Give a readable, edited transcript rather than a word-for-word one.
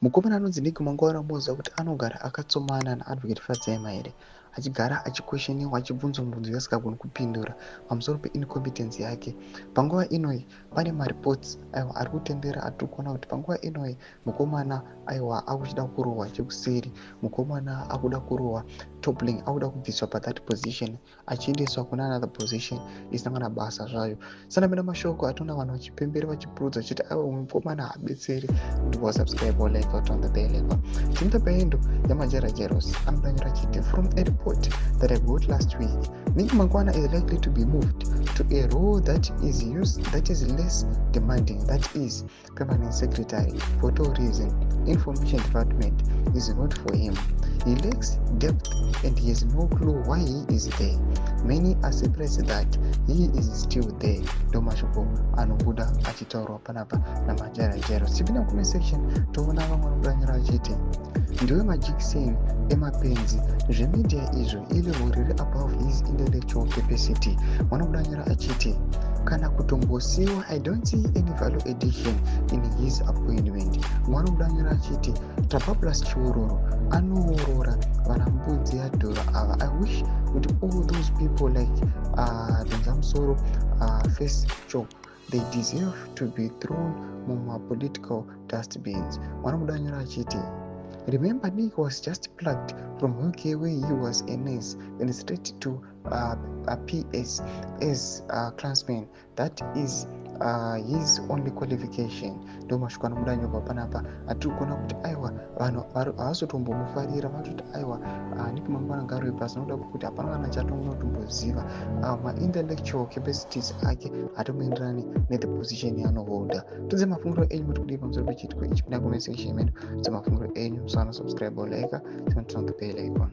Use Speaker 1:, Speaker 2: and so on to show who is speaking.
Speaker 1: Mukomana anonzi Nick Mangwana, munoziva kuti anogara akatsomana naAdvocate Fadzai Mahere, achigara achiquestioniwa, achibvunzwa mibvunzo yaasingagoni kupindura pamusoro peincompetence yake. Panguva inoyi pane mareports, aiwa, ari kutendera atiri kuona kuti panguva inoyi mukomana, aiwa, akuchida kurohwa chekuseri. Mukomana akuda kurohwa toppling, akuda kubviswa pathat position achiendeswa kuna another position isina kana basa zvayo. Sanapinda mashoko ationa vanhu vachipembera, vachipurudza, vachiti aiwa, umwe mukomana haabetseri. Ndikuwasubscribe, like, on the bell icon. Chimita paendo yaMajara Jeros anodanyira achiti, "From a report that I got last week, Nick Mangwana is likely to be moved to a role that is less demanding, that is permanent secretary for tourism. Information department is not for him. He lacks depth and he has no clue why he is there. Many are surprised that he is still there." Ndo mashoko anobuda achitaurwa panapa naMajara Jairos. Tipinda mucomment section, toona vamwe vanobudanyira vachiti, "Ndiwe majikiseni emapenzi, zvemedia izvo ilevel riri above his intellectual capacity." Vanobudanyira achiti, "Kana kutombosiwa, I don't see any value addition in his appointment." Mwanobudanyira achiti, "Trabablas Chiororo anoorora vana mbudzi yadhura ava. I wish kuti all those people like Donzamusoro, face chop, they deserve to be thrown mumapolitical dustbins." Mwanobudanyira achiti, "Remember, Nick was just plucked from UK where he was a nurse and straight to a PS as a clansman. That is his only qualification." Ndo mashoko anobuda nyorwa panapa atiri kuona kuti aiwa, vanhu havazotombomufarira. Vatoti aiwa, Nick Mangwana ngaarove pasi nokuda kwekuti hapana kana chatongotomboziva. Maintellectual capacities ake hatomuenderani nethe position yaanoholda. Tudze mafungiro enyu, muri kudii pamusoro pechiitiko ichi? Pinda comment section medu, tudze mafungiro enyu. Musana subscribe, like, turn on the bell icon.